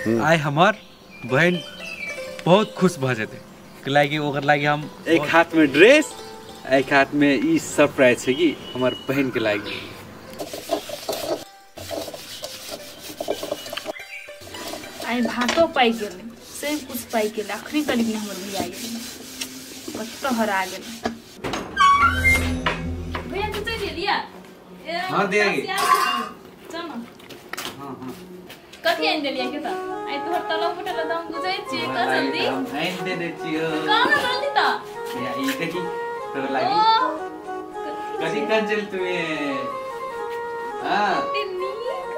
आइ हमर बहन बहुत खुश भऽ जेतै लागि ओकर लागि हम एक हाथ में ड्रेस एक हाथ में ई सरप्राइज छै कि हमर बहन के लागि। आइ भातो पाकि गेलै सब कुछ पाकि गेलै अखनी तक नहि हमर भैया गेलै कतऽ हरा गेलै। भैया तू चलि गेलियै? हां दे गे चल न। हां हां कथी आनि देलियै के त आइ तोहर तलब फुटल त हम बुझै छियै क जल्दी हम आनि देने छियै कहाँ जल्दी त भैया ई देखी तोर लागि कथी कंजल तुए। हां कते नीक।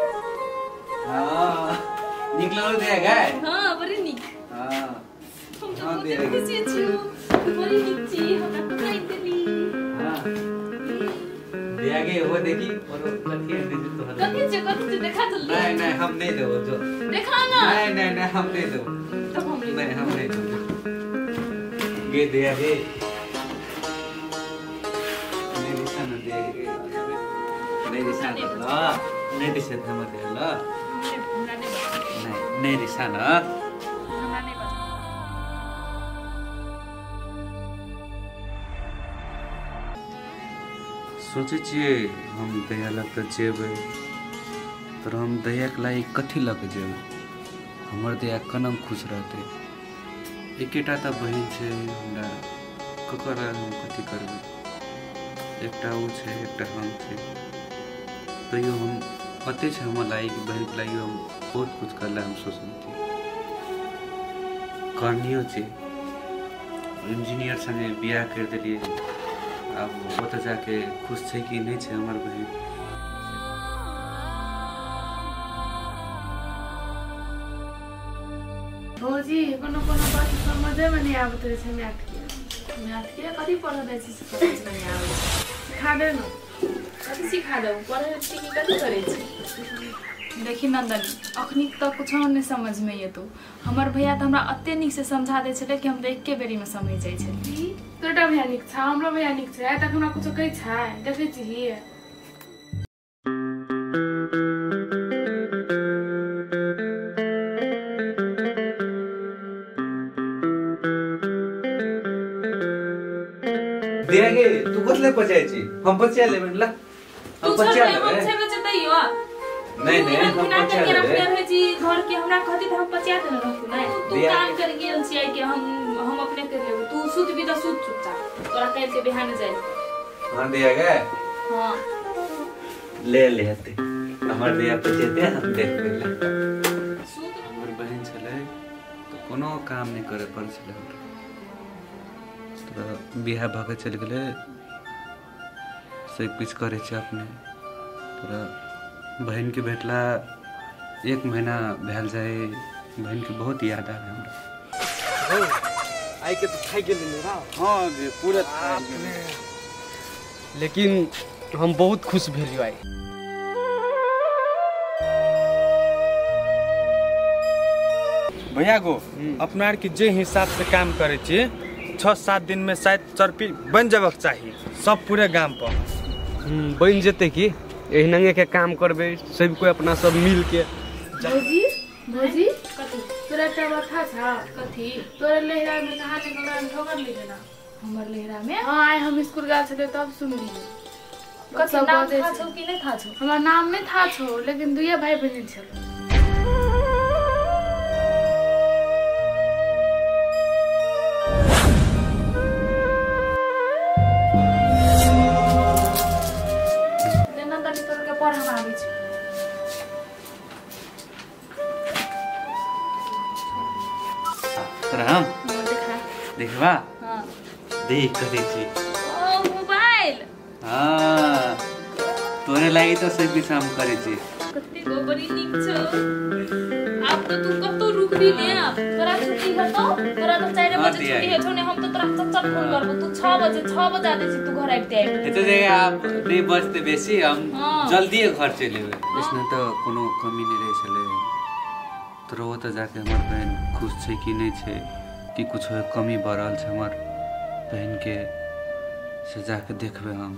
हां नीक लगल दे गए। हां बड़ी नीक। हां हम त बहुत खुशी छियौ बड़ी नीक छी हमरा कथी आनि देली। हां दे गे वो देखी और कथी आनि देली तोहर कथी छै देखा जल्दी। नहीं नहीं हम नहीं देबो जो देखा ना। नहीं नहीं नहीं हम नहीं देबो तब हम नहीं हम नहीं देबो गे दे गे नहीं दिशा न दे गे नहीं दिशा न ल नहीं दिशा हम दे ल हमरा नहीं नहीं नहीं दिशा न हमरा नहीं बता। सोचै छियै हम दया लग तऽ जेबै तर हम दयाके लागि कथी लऽ के जेबै हमर दया केना खुश रहतै एकेटा तऽ बहिन छै हमरा ककर हम कथी करबै एकटा ओ छै एकटा हम छै तैयो हम अते छै हमर लागि बहिनके लागि हम बहुत कुछ करले हम सोचै छी करनियो छै इंजीनियर संगे बियाह करि देलियै आब ओतऽ जाके खुश छै कि नहि छै हमर बहिन। भौजी कोनो कोनो बात समझेमे नहि आबैत रहै छै मैथके मैथके कथी पढ़ऽ दै छै से समझमे नहि आबै छै सिखा दे ने। कथी सिखा देबू पढ़ै छी कि कथी करै छी? देखी नंदनी अखनी तक कुछो नहि समझमे एतौ हमर भैया तऽ हमरा एते नीक से समझा दै छलै कि हम तऽ एके बेरीमे समझि जाइ छलियै। तोरा भैया नीक छै हमरो भैया नीक छै आइ तक हमरा कुछो कहै छै देखै छी। दे गे तू कथले पचाय छी हम पचा लेबै ल हम पचा लेबै हम 6 बजे तैयो नहीं नहीं हम पचा लेबै रहै छी घर के हमरा कहती त हम पचा देने रहतू नहीं तू काम कर गेल छियै कि हम अपने कर लेबै तू सुतबी त सुत चुपचाप तोरा काल्हि के बिहान जाय। हां दे गे। हां ले ले हते हमर दया पचेते हम देखबै ल सुत। हमर बहन छलै त कोनो काम नहि करे पड़ै छलै हमरा तऽ बियाह भऽ के चलि गेलै सब किछु करै छै अपने तोरा बहिनके भेटला 1 महीना भेल जाइ बहिनके बहुत याद आबै हमरा। आइ के तऽ थाकि गेलियै ने। हाँ गे पूरा थाकि गेलियै लेकिन हम बहुत खुश भेलियै आइ। भैया गो अपना आरके जे हिसाब से काम करै छी 6-7 दिन में शायद चरपी बन जाबक चाही सब पूरे गाम पर। बन जेतै कि एहिनांगे के काम करबै सब कोई अपना सब मिल के। भौजी भौजी कथी तोरा एकटा बात था छा? कथी? तोरा लेहरा में कहाँ ने हमरा ठोकर ले गेला हमर लेहरा में? हां आइ हम स्कूल गेल छलियै तब सुनलियै। कथी नाम था छौ कि नहि था छौ? हमरा नाम नहि था छौ लेकिन दुइये भाई बहिन छल। तोरा हम देखबा? हां देख कथी छी ओ मोबाइल। हां तोरे लागि तो सब किछु हम करै छी। कते गो बड़ी नीक छौ आब तो तू कतौ रुकबी ने तोरा छुट्टी हेतौ तोरा तो 4 बजे छुट्टी हेतौ ने हम तो तोरा चट फोन करबो तू 6 बजे 6 बजा दै छी तू घर आबिते आबिते। एते जगह आप नहीं बचते बेसी हम जल्दी घर चलि एबै। इसने तो कोनो कमी नहि रहै छलै तोरा ओतऽ जाके हमर बहन खुश छै कि नहि छै कि कुछो कमी भऽ रहल छै हमर बहिनके से जाके देखबै हम।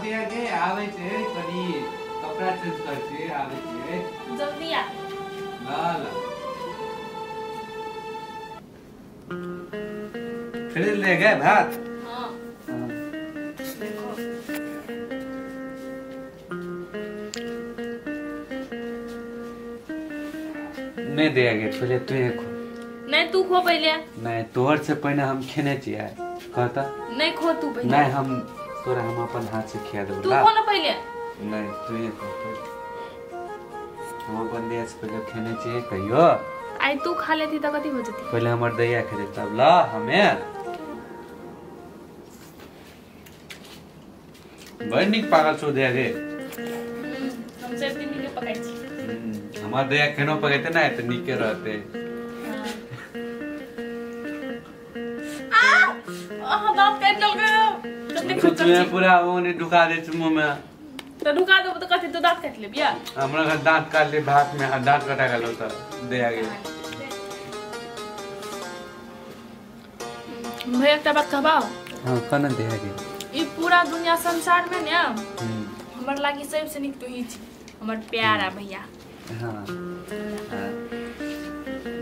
दिया के आबै छै कनी कपड़ा चेंज कर छै आबै छै जल्दी आ ल ल खरीद ले गए भात। हां देखो नहीं दिया गया पहले तू ही खो। नहीं तू खो पहले। नहीं तोहर से पहले हम खेने छियै कहता। नहीं खो तू पहले। नहीं हम तोरा हम अपन हाथ से खिया देबो। तू खो ना पहले। नहीं तू ही खो पहले। हम अपन देह से पहले खेने छियै कहियो। आई तू खा लेती त कथी हो जती। पहले हमर दैया खेते तब ला हमें। बड़ नीक पागल छौ दैया गे। हम सब दिन नीके पकाइ छी। हमार दैया खेनो पकेते ना त नीके रहते। आ अहाँ दांत काटि लेलकै। कते खुश में पूरा ओने ढुका दे छै मुंह में। त ढुका देबो त कथी तू दांत काटि लेबिया। हमरा घर दांत काट ले भात में आ दांत कटा गेलो त दैया गे। भैया एकटा बात कहबाओ। हां कोना दैया गे। ई पूरा दुनिया संसार में ने हमर लागी सबसे नीक तू ही छी हमर प्यारा भैया। हाँ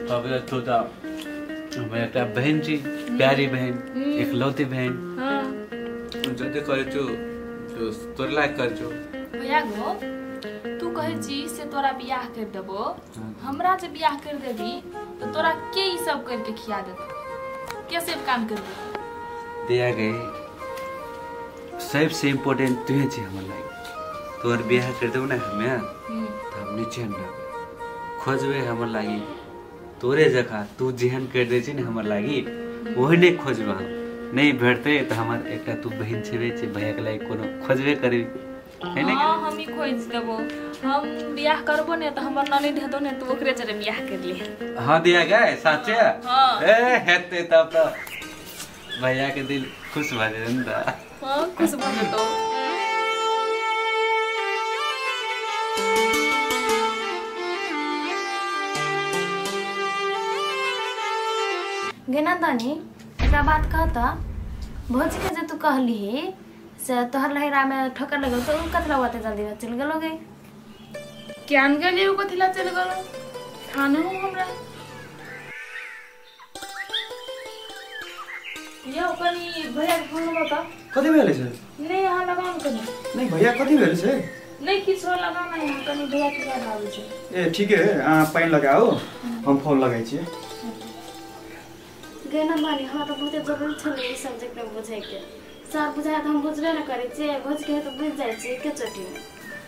तब तो हमर एकटा बहन छी प्यारी बहन इकलौती बहन। हाँ जते करे छौ तो तोर लायक कर छौ। भैया गो तू कहै छी से तोरा बियाह कर देबो। हमरा जे बियाह कर देबी तो तोरा के ई सब करके खिया देतो के सब काम कर देबो। दिया गई सबसे इम्पोर्टेंट तू ही छी हमर लायक। तोर बियाह कर देबो ना हमें तो हम निचेन रहबे खोजबे हमर लागी तोरे जका तू जेहन कर दे छी ने हमर लागी ओहने खोजबे हम। नहीं भेटते तो हमर एकटा तू बहन छेबे छे भैया के लागी कोनो खोजबे करबी है ने। हां हम ही खोज देबो। हम बियाह करबो ने त हमर ननद हेतो ने तू ओकरे जरे बियाह कर ले। हां दिया गए साचे। हां ए हेते तब त भैया के दिल खुश भ जेतै न। हां खुश भ जेतो। गे नंदनी एकटा बात कहता भौजी के जे तू कहली से तोहर लहरा में ठोकर लगल तो उ कथला ओते जल्दी में चल गेलो गे। क्यान गेली उ कथला चल गेलो थानो हमरा यो कनी भैया के फोन लगाता। कथी भेल छै? नहीं यहाँ लगाओ कनी। नहीं भैया कथी भेल छै? नहीं किछो लगाना यहाँ कनी भैया के याद आबै छै। ए ठीक है अहाँ पानि लगाओ हम फोन लगाइ छी। गे नंदनी हमरा तऽ बहुते जरूरी छलै ई सब्जेक्ट में बुझैके। सर बुझाए तऽ हम बुझबे न करै छियै भौजी के तऽ बुझि जाइ छियै एके चोटीमे।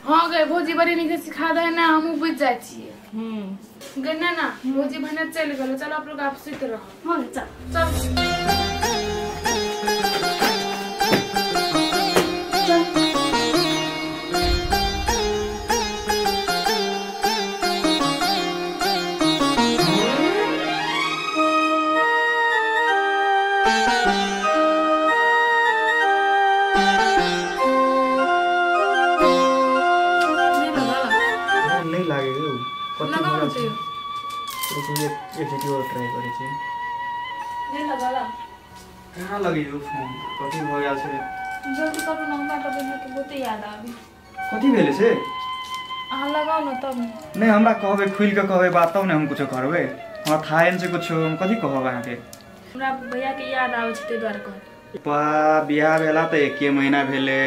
हां गे भौजी बड़ी नीक से सिखा दे ना हमहूँ बुझि जाइ छियै। गे ना ना भौजी भने चलि गेलो चल आप लोग आप सुति रहो। हां चल चल। ट्राई करै छी। नहीं लगला कहाँ लगैयो फोन कथी भ गेल छै? जल्दी करू ना हमरा तऽ भैया के बहुते याद आबी। कथी भेल छै? अहाँ लगाओ ना तब। नहीं हमरा कहबै खुलि के कहबै बात तब ने हम कुछो करबै। हमरा थाहे नहि छै कुछो हम कथी कहब अहाँके। हमरा भैया के याद आबै छै ताहि दुआरे कहब। बा बियाह भेला तऽ एके महीना भेलै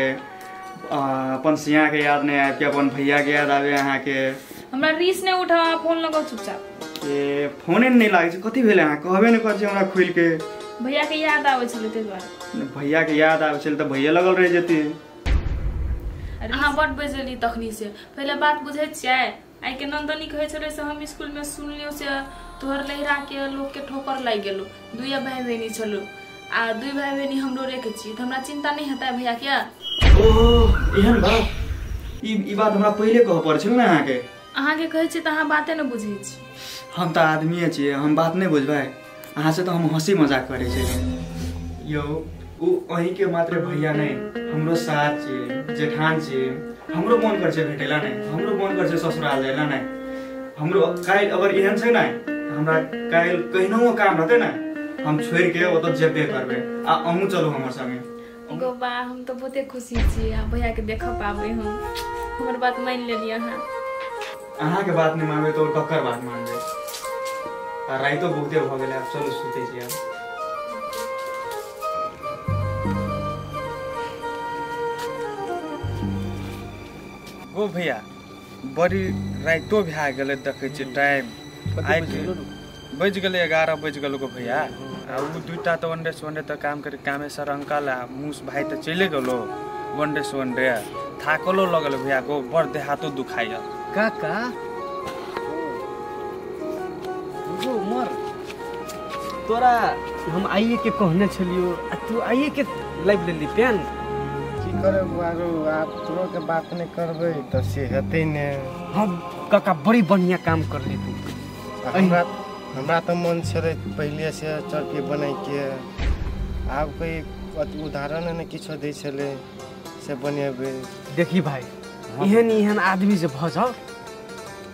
अपन सिया के याद नहीं आबि के अपन भैया के याद आबे अहाँके। हमरा रीस नहीं उठा फोन लगाओ चुपचाप। ए फोने नहीं लागै छै कथी भेलै अहाँ कहबे नहि करै छी हमरा खुलि के। भैया के याद आबै छलै ताहि दुआरे। भैया के याद आबै छलै तऽ भैया लगल रहि जेती। अहाँ बड बजली तखनी से पहिले बात बुझै छियै। आइ के नंदनी कहै छलै से हम स्कूल में सुनलियो से तोहर लहरा के लोक के ठोकर लागि गेलो दुइया भाई बहिनी छलो आ दुई भाई बहिनी हमरो रे के छी त हमरा चिंता नहीं हेतै भैया के। ओ एहन बात ई बात हमरा पहिले कहऽ पड़ै छल ने अहाँके। अहाँके कहै छी त अहाँ बाते न बुझै छी। हम तऽ आदमीए छियै हम बात नहीं बुझबै अहाँ से तऽ हम हंसी मजाक करै छियै। यौ उ अहीं के मात्र भैया नहीं हमरो साथ छियै जेठान छियै हमरो मन करै छै भेटैला नहीं हमरो मन करै छै ससुराल जाइला नहीं। हमरो काल्हि अगर एहन छै ने हमरा काल्हि कहिनो काम रहतै ने हम छोड़ि के ओतऽ जेबे करबै आ अहूँ चलू हमर संगे। गो बा हम तो बहुते खुशी छी आ भैया के देख पाबै हम। हमर बात मान लेलियै अहाँ। अहाँ के बात नहीं मानबै तो ककर बात मानबै? आ राइतो बहुते भ गेलै, आब चलू सुतै छी आब। गो भैया बड़ी राइतो भए गेलै, देखै छियै टाइम आइ बजि गेलै 11 बजि गेल गो भैया। आ उ दुईटा तऽ वनडे से वनडे तऽ काम करे कामेश्वर अंकल आ मूस भाई तऽ चले गेलो वनडे से वनडे। थाकलो लगल भैया गो, बड़ देहातो दुखाइया। काका गो मर तोरा हम आइए के कहने छलियो आ तू आइए के लाइव लेली पेन। की करे बुआरो, आप तोरो के बात नहीं करबै तऽ से हेतै ने। हम काका बड़ी बढ़िया काम करली तू। हमरा हमरा तऽ मन छलै पहिले से चरपी बनाइके, आब कोई उदाहरण ने किछो दै छलै से बनेबै। देखी भाई एहन एहन आदमी जे भऽ जाओ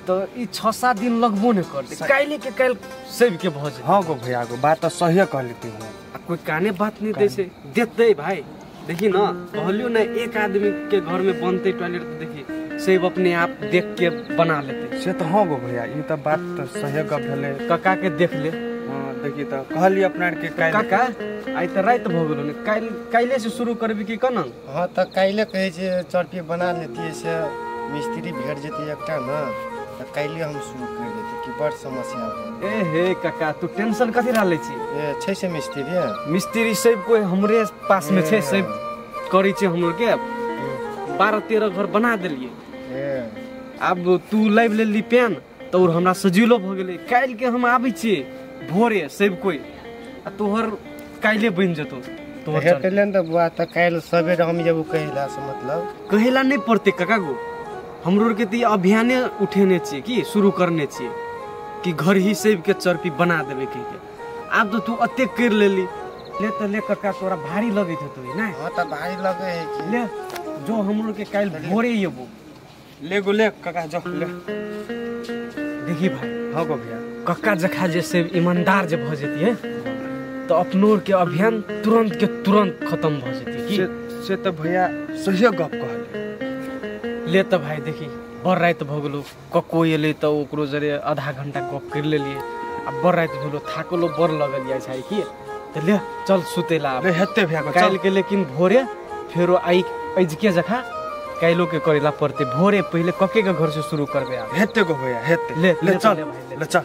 तऽ ई 6-7 दिन लगबो नहि करतै, काल्हि के काल्हि सबके भऽ जेतै। हाँ गो भैया गो बात तऽ सहिए कहली तू। आ कोई काने बात नहीं दै छै, देतै भाई। देखी न कहलियो ने एक आदमी के घर में बनते टॉयलेट तो देखी सब अपने आप देख के बना लेते। से तो हाँ गो भैया ई तो बात तो सही गप भेलै। काका के देख ले। हाँ देखी तो कहली अपना के काल्हि। काका आइ तऽ राति भऽ गेलो ने, काल्हि काल्हि से शुरू करबी की कना? हाँ तऽ काल्हि कहै छै चरपी बना लेतियै से मिस्त्री भेट जेतै एकटा न, तऽ काल्हि हम शुरू कर देतियै कि बड़ समस्या भेल। ए हे काका तू टेंशन कथी लै छी? ए छै से मिस्त्री, मिस्त्री सब कोई हमरे पास में छै, सब करै छै। हमर के 12-13 घर बना देलियै। आब तू लाइव लेली पेन तऽ और हमरा सजिलो भऽ गेलै। काल्हि के हम आबै छियै भोरे सब कोई आ तोहर काल्हि बनि जेतौ। तोहर हेतै ने तऽ बुआ, तऽ काल्हि सबेरे हम जेबौ कहिला से मतलब कहिला नहि पड़तै काका गो। हमरो के तऽ अभियाने उठेने छियै कि शुरू करने छियै कि घर ही सब के चरपी बना देबै कहि के। आब तऽ तू एतेक करि लेली। ले तऽ ले काका तोरा भारी लगैत हेतौ ने? हाँ तऽ भारी लगै है कि। ले जो हमरो के काल्हि भोरे अयबो। ले गो ले काका जो ले। देखी भाई। हाँ गो भैया कक्का जखा जे से ईमानदार जे भऽ जेतियै तऽ अपनो के अभियान तुरंत के तुरंत खत्म भऽ जेतै की? से तऽ भैया सहिए गप कहले। ले तऽ भाई देखी बड़ राति भऽ गेलो, कक्को एलै तऽ ओकरो जरे आधा घंटा गप करि लेलियै। आ बड़ राति भेलो, थाकलो बड़ लगल जाइ छै की, तऽ ले चल सुतै ला। ले हेतै भैया काल्हि के, लेकिन भोरे फेरो आइ अजके जखा काल्हिो के करेला पड़तै। भोरे पहिले कक्के के घर से शुरू करबै। आब हेतै गो भैया हेतै। ले ले चल ले चल।